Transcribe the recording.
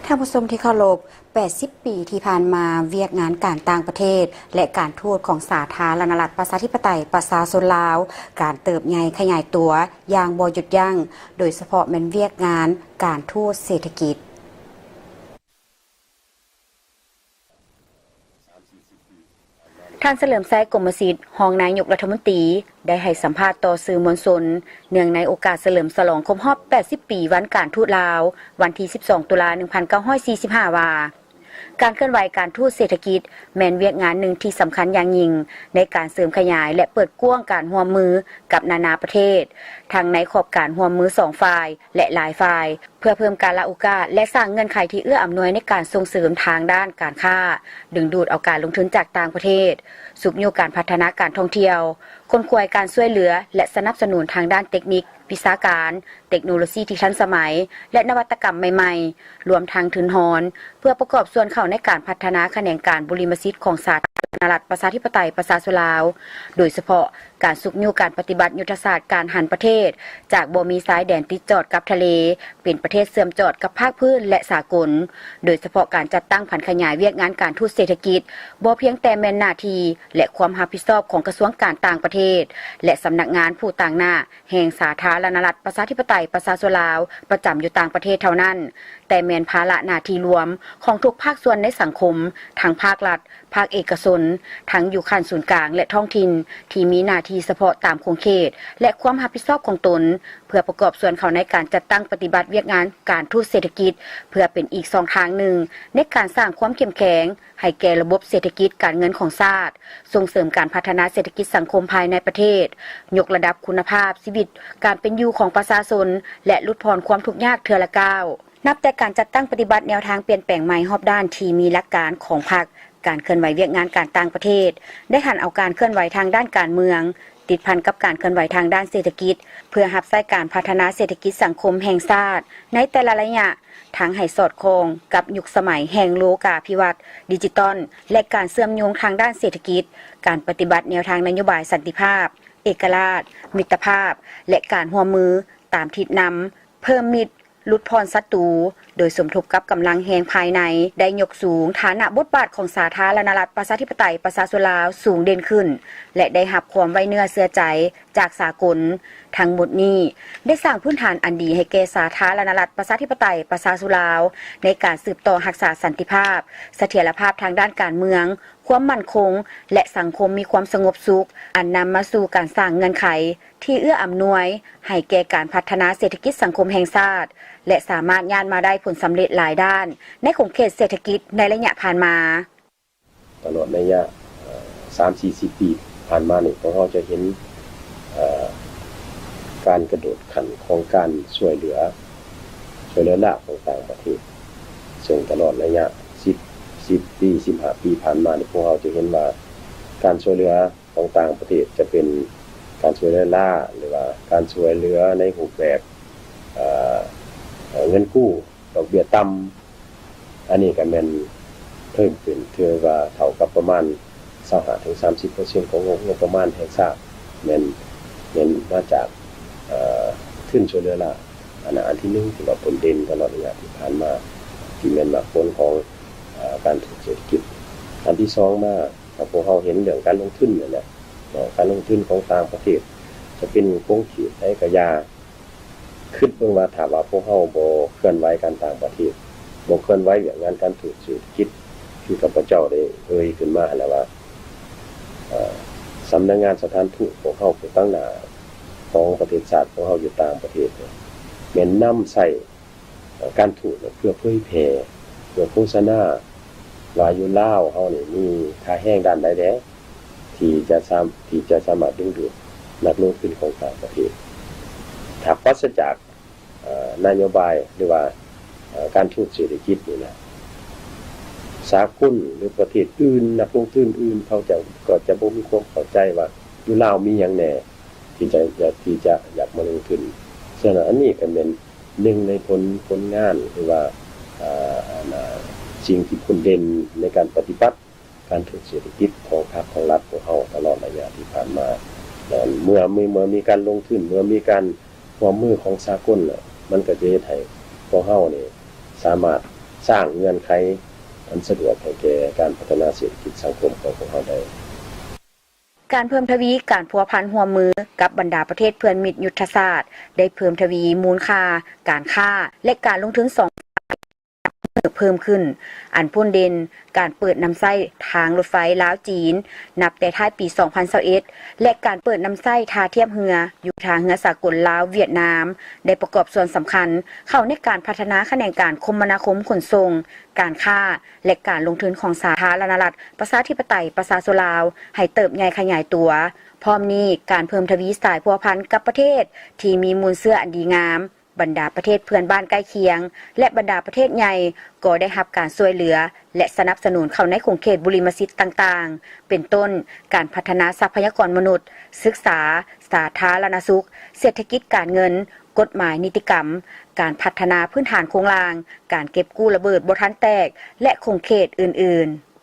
ທ່ານຜູ້ຊົມທີ່ເຄົາລົບ, ແປດສິບປີທີ່ຜ່ານມາ, ວຽກງານການຕ່າງປະເທດ ແລະ ການທູດຂອງສາທາລະນະລັດ ປະຊາທິປະໄຕ ປະຊາຊົນລາວ ການເຕີບໃຫຍ່ຂະຫຍາຍຕົວຢ່າງບໍ່ຢຸດຢັ້ງ, ໂດຍສະເພາະແມ່ນວຽກງານການທູດເສດຖະກິດ. ທ່ານ ສະເຫຼີມໄຊ ກົມມະສິດ ຮອງນາຍົກລັດຖະມົນຕີ ໄດ້ໃຫ້ສຳພາດຕໍ່ສື່ມວນຊົນ ເນື່ອງໃນໂອກາດສະເຫຼີມສະຫຼອງຄົບຮອບແປດສິບປີວັນການທູດລາວ ວັນທີສິບສອງ ຕຸລາ ໜຶ່ງພັນເກົ້າຮ້ອຍສີ່ສິບຫ້າ ວ່າ ການເຄື່ອນໄຫວການທູດເສດຖະກິດ ແມ່ນວຽກງານໜຶ່ງທີ່ສຳຄັນຢ່າງຍິ່ງ ໃນການເສີມຂະຫຍາຍ ແລະ ເປີດກວ້າງການຮ່ວມມືກັບນານາປະເທດ ທັງໃນຂອບການຮ່ວມມືສອງຝ່າຍ ແລະ ຫຼາຍຝ່າຍ ເພື່ອເພີ່ມການລະໂອກາດ ແລະ ສ້າງເງື່ອນໄຂທີ່ເອື້ອອຳນວຍໃນການສົ່ງເສີມທາງດ້ານການຄ້າ, ດຶງດູດເອົາການລົງທຶນຈາກຕ່າງປະເທດ, ຊຸກຍູ້ການພັດທະນາການທ່ອງທ່ຽວ, ຂົນຂວາຍການຊ່ວຍເຫຼືອ ແລະ ສະໜັບສະໜູນທາງດ້ານເຕັກນິກ, ວິຊາການ, ເຕັກໂນໂລຊີທີ່ທັນສະໄໝ ແລະ ນະວັດຕະກຳໃໝ່ໆ, ລວມທັງທຶນຮອນ ເພື່ອປະກອບສ່ວນເຂົ້າໃນການພັດທະນາຂະແໜງການບຸລິມະສິດຂອງສາທາລະນະລັດ ປະຊາທິປະໄຕ ປະຊາຊົນລາວ, ໂດຍສະເພາະ ການຊຸກຍູ້ການປະຕິບັດຍຸດທະສາດການຫັນປະເທດ ຈາກບໍ່ມີຊາຍແດນຕິດຈອດກັບທະເລ ເປັນປະເທດເຊື່ອມຈອດກັບພາກພື້ນ ແລະ ສາກົນ, ໂດຍສະເພາະການຈັດຕັ້ງຜັນຂະຫຍາຍວຽກງານການທູດເສດຖະກິດ ບໍ່ພຽງແຕ່ແມ່ນໜ້າທີ່ ແລະ ຄວາມຮັບຜິດຊອບຂອງກະຊວງການຕ່າງປະເທດ ແລະ ສຳນັກງານຜູ້ຕາງໜ້າ ແຫ່ງສາທາລະນະລັດ ປະຊາທິປະໄຕ ປະຊາຊົນລາວ ປະຈຳຢູ່ຕ່າງປະເທດເທົ່ານັ້ນ, ແຕ່ແມ່ນພາລະໜ້າທີ່ລວມຂອງທຸກພາກສ່ວນໃນສັງຄົມ, ທັງພາກລັດ, ພາກເອກະຊົນ, ທັງຢູ່ຂັ້ນສູນກາງ ແລະ ທ້ອງຖິ່ນ ທີ່ມີໜ້າທີ່ສະເພາະຕາມຂົງເຂດ ແລະ ຄວາມຮັບຜິດຊອບຂອງຕົນ, ເພື່ອປະກອບສ່ວນເຂົ້າໃນການຈັດຕັ້ງປະຕິບັດວຽກງານການທູດເສດຖະກິດ, ເພື່ອເປັນອີກຊ່ອງທາງໜຶ່ງໃນການສ້າງຄວາມເຂັ້ມແຂງ ໃຫ້ແກ່ລະບົບເສດຖະກິດການເງິນຂອງຊາດ, ສົ່ງເສີມການພັດທະນາເສດຖະກິດສັງຄົມພາຍໃນປະເທດ, ຍົກລະດັບຄຸນນະພາບຊີວິດການເປັນຢູ່ຂອງປະຊາຊົນ ແລະ ຫຼຸດຜ່ອນຄວາມທຸກຍາກເທື່ອລະກ້າວ. ນັບແຕ່ການຈັດຕັ້ງປະຕິບັດແນວທາງປ່ຽນແປງໃໝ່ຮອບດ້ານທີ່ມີຫຼັກການຂອງພັກ, ການເຄື່ອນໄຫວວຽກງານການຕ່າງປະເທດ ໄດ້ຫັນເອົາການເຄື່ອນໄຫວທາງດ້ານການເມືອງ ຕິດພັນກັບການເຄື່ອນໄຫວທາງດ້ານເສດຖະກິດ ເພື່ອຮັບໃຊ້ການພັດທະນາເສດຖະກິດສັງຄົມແຫ່ງຊາດໃນແຕ່ລະໄລຍະ, ທັງໃຫ້ສອດຄ່ອງກັບຍຸກສະໄໝແຫ່ງໂລກາພິວັດ, ດິຈິຕອນ ແລະ ການເຊື່ອມໂຍງທາງດ້ານເສດຖະກິດ, ການປະຕິບັດແນວທາງນະໂຍບາຍສັນຕິພາບ, ເອກະລາດ, ມິດຕະພາບ ແລະ ການຮ່ວມມືຕາມທິດນຳ, ເພີ່ມມິດ, ຫຼຸດຜ່ອນສັດຕູ, ໂດຍສົມທົບກັບກຳລັງແຮງພາຍໃນ, ໄດ້ຍົກສູງຖານະບົດບາດຂອງສາທາລະນະລັດ ປະຊາທິປະໄຕ ປະຊາຊົນລາວສູງເດັ່ນຂຶ້ນ ແລະ ໄດ້ຮັບຄວາມໄວ້ເນື້ອເຊື່ອໃຈ ຈາກສາກົນ. ທັງໝົດນີ້ໄດ້ສ້າງພື້ນຖານອັນດີໃຫ້ແກ່ສາທາລະນະລັດ ປະຊາທິປະໄຕ ປະຊາຊົນລາວ ໃນການສືບຕໍ່ຮັກສາສັນຕິພາບ, ສະຖຽນລະພາບທາງດ້ານການເມືອງ, ຄວາມໝັ້ນຄົງ ແລະ ສັງຄົມມີຄວາມສະຫງົບສຸກ, ອັນນຳມາສູ່ການສ້າງເງື່ອນໄຂທີ່ເອື້ອອຳນວຍໃຫ້ແກ່ການພັດທະນາເສດຖະກິດສັງຄົມແຫ່ງຊາດ ແລະ ສາມາດຍາດມາໄດ້ຜົນສຳເລັດຫຼາຍດ້ານໃນຂົງເຂດເສດຖະກິດໃນໄລຍະຜ່ານມາ. ຕະຫຼອດໄລຍະ ເອີ່ ສາມສີ່ສິບປີຜ່ານມານີ້ ພວກເຮົາຈະເຫັນ ເອີ່ ການກະໂດດຂັ້ນຂອງການຊ່ວຍເຫຼືອ ຊ່ວຍເຫຼືອລ້າຂອງຕ່າງປະເທດ, ເຊິ່ງຕະຫຼອດໄລຍະສິບ ສິບປີ ສິບຫ້າປີຜ່ານມານີ້ ພວກເຮົາຈະເຫັນວ່າການຊ່ວຍເຫຼືອຂອງຕ່າງປະເທດ ຈະເປັນການຊ່ວຍເຫຼືອລ້າ ຫຼືວ່າການຊ່ວຍເຫຼືອໃນຮູບແບບ ເອີ່ ເງິນກູ້ ດອກເບ້ຍຕ່ຳ, ອັນນີ້ກໍແມ່ນເພີ່ມຂຶ້ນ ຖືວ່າເທົ່າກັບປະມານຊາວຫ້າເຖິງສາມສິບເປີເຊັນຂອງງົບປະມານແຫ່ງຊາດ ແມ່ນ ແມ່ນມາຈາກ ເອີ່ ທຶນຊ່ວຍເຫຼືອລ້າ. ອັນນັ້ນອັນທີໜຶ່ງ ທີ່ວ່າໂດດເດັ່ນຕະຫຼອດໄລຍະທີ່ຜ່ານມາ ທີ່ແມ່ນໝາກຜົນຂອງ ເອີ່ ການເສດຖະກິດ. ອັນທີສອງມາ ຖ້າພວກເຮົາເຫັນເລື່ອງການລົງທຶນນັ້ນແຫຼະເນາະ, ການລົງທຶນຂອງຕ່າງປະເທດ ຈະເປັນຂົງເຂດໃດກໍຢ່າ, ຄິດເບິ່ງວ່າຖ້າວ່າພວກເຮົາບໍ່ເຄື່ອນໄຫວການຕ່າງປະເທດ, ບໍ່ເຄື່ອນໄຫວວຽກງານການທູດເສດຖະກິດ ຄືຂ້າພະເຈົ້າໄດ້ເອີ່ຍຂຶ້ນມາຫັ້ນແຫຼະວ່າ ເອີ່ ສຳນັກງານສະຖານທູດພວກເຮົາຢູ່ຕາງໜ້າຂອງປະເທດຊາດຂອງເຮົາຢູ່ຕ່າງປະເທດ ແມ່ນນຳໃຊ້ ເອີ່ ການທູດເພື່ອເຜີຍແຜ່ ເພື່ອໂຄສະນາວ່າຢູ່ລາວເຮົານີ້ມີທ່າແຮງດ້ານໃດແດ່ ທີ່ຈະສາມ- ທີ່ຈະສາມາດດຶງດູດນັກລົງທຶນຂອງຕ່າງປະເທດ. ຖ້າປາສະຈາກ ເອີ່ ນະໂຍບາຍ ຫຼືວ່າ ເອີ່ ການທູດເສດຖະກິດນີ້ນະ ສາກົນ ຫຼື ປະເທດອື່ນ ນັກລົງທຶນອື່ນ ເຂົາເຈົ້າກໍຈະບໍ່ມີຄວາມເຂົ້າໃຈວ່າຢູ່ລາວມີຫຍັງແດ່ ທີ່ຈະ ທີ່ຈະຢາກມາລົງທຶນ. ສະນັ້ນ ອັນນີ້ກໍແມ່ນໜຶ່ງໃນຜົນ ຜົນງານ ຫຼືວ່າ ເອີ່ ອັນ ສິ່ງທີ່ໂດດເດັ່ນໃນການປະຕິບັດການທູດເສດຖະກິດຂອງພັກຂອງລັດຂອງເຮົາຕະຫຼອດໄລຍະທີ່ຜ່ານມາ. ແລະ ເມື່ອມີ ເມື່ອມີການລົງທຶນ ເມື່ອມີການຮ່ວມມືຂອງສາກົນແລ້ວ ມັນກໍຈະເຮັດໃຫ້ພວກເຮົານີ້ສາມາດ ສ້າງເງື່ອນໄຂອັນສະດວກໃຫ້ແກ່ການພັດທະນາເສດຖະກິດສັງຄົມຂອງພວກເຮົາໄດ້. ການເພີ່ມທະວີການພົວພັນຮ່ວມມືກັບບັນດາປະເທດເພື່ອນມິດຍຸດທະສາດ ໄດ້ເພີ່ມທະວີມູນຄ່າການຄ້າ ແລະ ການລົງທຶນສອງຝ່າຍເພີ່ມຂຶ້ນ, ອັນພົ້ນເດັ່ນການເປີດນຳໃຊ້ທາງລົດໄຟລາວ-ຈີນ ນັບແຕ່ທ້າຍປີສອງພັນຊາວເອັດ ແລະ ການເປີດນຳໃຊ້ທ່າທຽບເຮືອຢູ່ທ່າເຮືອສາກົນລາວ-ຫວຽດນາມ ໄດ້ປະກອບສ່ວນສຳຄັນເຂົ້າໃນການພັດທະນາຂະແໜງການຄົມມະນາຄົມຂົນສົ່ງ, ການຄ້າ ແລະ ການລົງທຶນຂອງສາທາລະນະລັດ ປະຊາທິປະໄຕ ປະຊາຊົນລາວ ໃຫ້ເຕີບໃຫຍ່ຂະຫຍາຍຕົວ. ພ້ອມນີ້, ການເພີ່ມທະວີສາຍພົວພັນກັບປະເທດທີ່ມີມູນເຊື້ອອັນດີງາມ, ບັນດາປະເທດເພື່ອນບ້ານໃກ້ຄຽງ ແລະ ບັນດາປະເທດໃຫຍ່ ກໍໄດ້ຮັບການຊ່ວຍເຫຼືອ ແລະ ສະໜັບສະໜູນເຂົ້າໃນຂົງເຂດບຸລິມະສິດຕ່າງໆ ເປັນຕົ້ນ ການພັດທະນາຊັບພະຍາກອນມະນຸດ, ສຶກສາ, ສາທາລະນະສຸກ, ເສດຖະກິດການເງິນ, ກົດໝາຍນິຕິກຳ, ການພັດທະນາພື້ນຖານໂຄງລ່າງ, ການເກັບກູ້ລະເບີດບໍ່ທັນແຕກ ແລະ ຂົງເຂດອື່ນໆ.